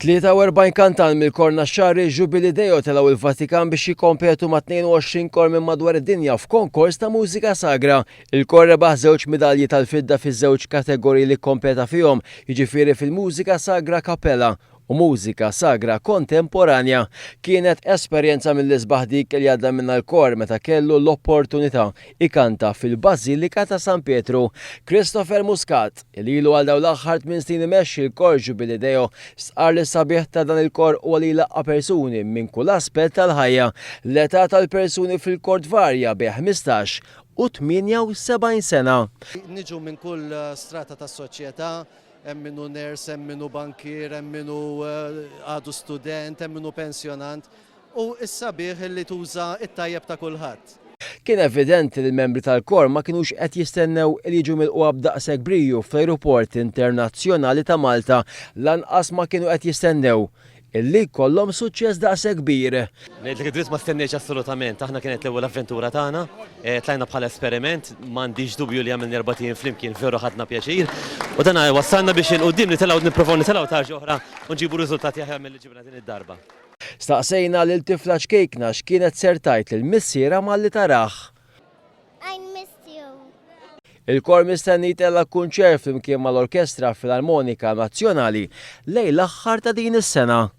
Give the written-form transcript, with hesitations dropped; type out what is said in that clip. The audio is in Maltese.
43 kantant mill-Kor Naxxari Jubilee Deo telgħu il-Vatikan biex jikkompetu ma' 22 kor minn madwar id-dinja f'konkors ta' mużika sagra. Il-kor rebaħ żewġ midalji tal-fidda fiż-żewġ kategoriji li kkompeta fihom, jiġifieri fil-mużika sagra cappella u mużika sagra kontemporanja. Kienet esperjenza mill-isbaħ dik li għadda minnha l-kor meta kellu l-opportunità ikanta fil-Bażilika ta' San Pietru. Christopher Muscat, li ilu għal dawn l-aħħar tmien snin imexxi l-Kor Jubilee Deo, stqarr li s-sabiħ ta' dan il-kor huwa li jlaqqa' persuni minn kull aspett tal-ħajja. L-età tal-persuni fil-kor tvarja bejn 15 u 78 sena. Niġu minn kull strata tas-soċjetà, hemm min hu nurse, hemm min hu bankier, hemm min hu għadu student, hemm min hu pensjonant. U s-sabiħ li tuża t-tajjeb ta' kulħadd. Kien evidenti li l-membri tal-kor ma kinux qed jistennew li jiġu milqugħa b'daqshekk briju fl-Ajruport Internazzjonali ta' Malta, lanqas ma kienu qed jistennew illi jkollhom suċċess daqshekk kbir. Ngħidlek id-dritt ma stennejtx assolutament. Aħna kienet l-ewwel avventura tagħna. Tlajna bħala esperiment, m'għandix dubju li għamilna erbat ijiem flimkien veru ħadna pjaċir. U dan wassalna biex 'il quddiem nitilgħu nipprovaw nitilgħu tarġa oħra u nġibu riżultati aħjar milli ġibna din id-darba. Staqsejna lil tifla ċkejkna x'kienet ser tgħid lil missierha malli tarah. I missed you. Il-kor mistenni jtella' kunċert flimkien mal-Orkestra Filarmonika Nazzjonali lejn l-aħħar ta' din is-sena.